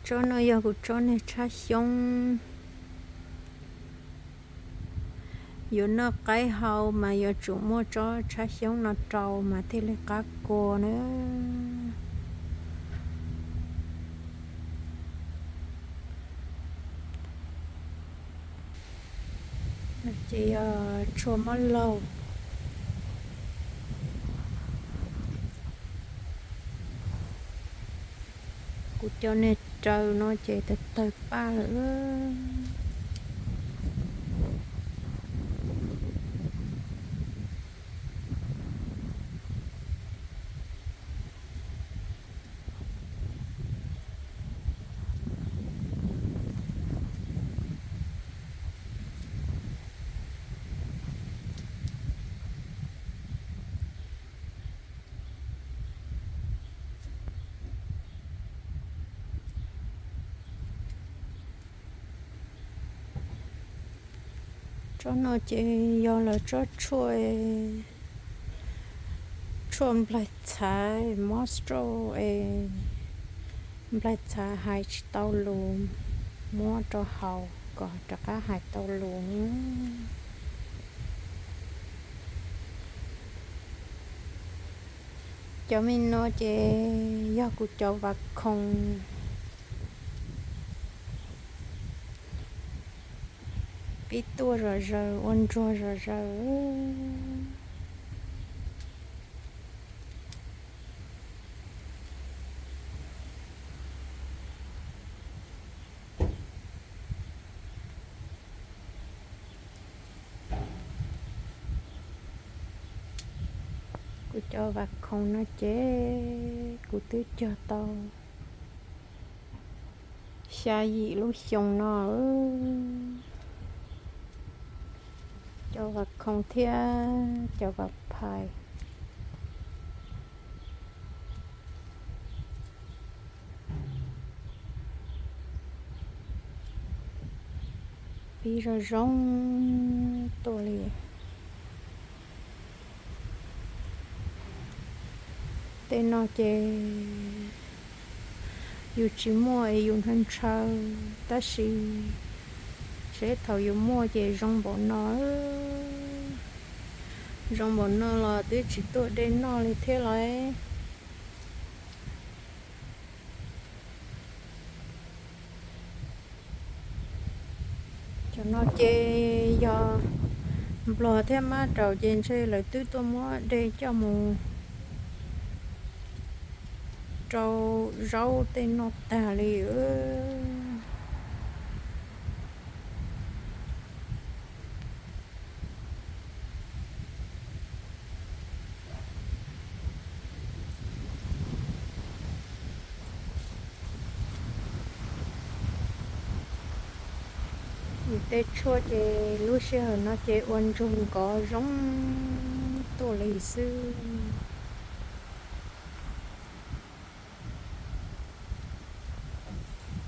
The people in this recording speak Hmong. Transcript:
Tsob no yog kuv tsob niag tshab xyoob. Yuav noj qaib hau mas yuav tsum muaj tsob tshab xyoob no rau mas thiaj li qab kua na. Ces yog tshuaj mob laug. Kuv cov niag raws no ces tawg tawg paj lawm. Tsob no ces yog lawv tsob tshuaj, tshuaj nplaig txhais, mob stroke es nplaig txhais hais tsis tau lus, muab rau haus kom rov qab hais tau lus. Cov me no ces yog kuv cov vav khoom pib tuaj zom zaws ua ntsuag zom zaws. Kuv cov vav khoom no ces kuv twb cog tau xya yim lub xyoo no. Cov vav khoom thiab cov vav phais. Pib zoo zoo tuaj li. Tej no ces yus tsis muaj es yus ntshaw ntshaw, tab sis seb thaum yus muaj ces zoo npaum no. Zoo npaum no los twb tsis tuaj dej noj li thiab lauj. Cov no ces yog nplog thiab mab raus ces ntshe lawv twb tuaj muab dej coj mus rau zaub tej noj tag li. Tej tshuaj ces lub sij hawm no ces ua ntsuag nkov zoo tuaj li xwb.